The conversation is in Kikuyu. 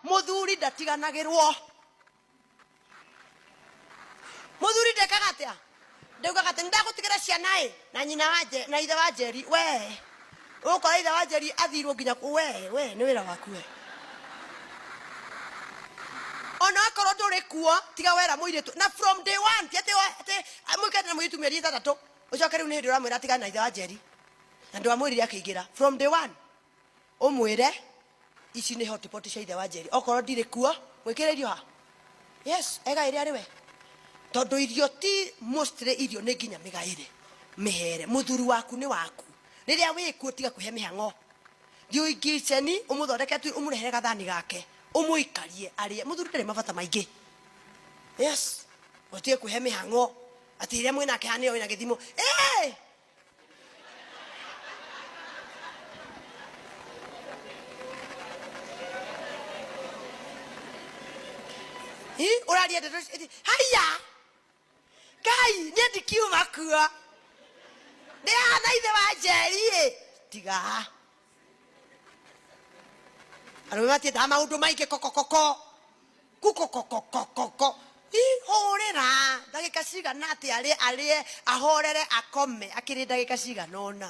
Mũthuri ndatiganagĩrwo. Mũthuri ndekaga atĩa? Ndaugaga atĩ nĩndagũtigĩra ciana ĩ na nyina wa Nje- na ithe wa Njeri. We ũgũkora ithe wa Njeri athirwo nginya kũ- we we nĩ wĩra waku we. Ona akorwo ndũrĩ kuo tiga wera mũirĩtu na from day one ti atĩ atĩ mũikarĩte na mũirĩtu mĩeri 6 ũcoke rĩu nĩ hĩndĩ ũramwĩra atigane na ithe wa Njeri na ndwamwĩrire akĩingĩra from day one. Ũmwĩre ici nĩ hotpot cia ithe wa Njeri, okorwo ndirĩ kuo mwĩkĩre irio ha. Yes, egaĩre arĩ we, tondũ irio ti mostly, irio nĩ nginya mĩgaĩre mĩhere. Mũthuri waku nĩ waku, rĩrĩa wĩ kuo tiga kwĩhe mĩhang'o, thiĩ kitchen ũmũthondeke tu, ũmũrehere gathani gake ũmũikarie arĩe. Mũthuri ndarĩ mabata maingĩ. Yes, ũtige kwĩhe mĩhang'o atĩ rĩrĩa mwĩnake haha nĩyo wĩna gĩthimo. Eh! Hi, ũraria ndeto haiya Ngai, niĩ ndikiuma kuo, ndĩ haha na ithe wa Njeri ĩ. Tiga, arũme matiendaga maũndũ maingĩ, kokokoko kukokokokoko. Hũrĩra ndagĩka cigana atĩ arĩe, arĩe, ahorere, akome akĩrĩ ndagĩka cigana ũna.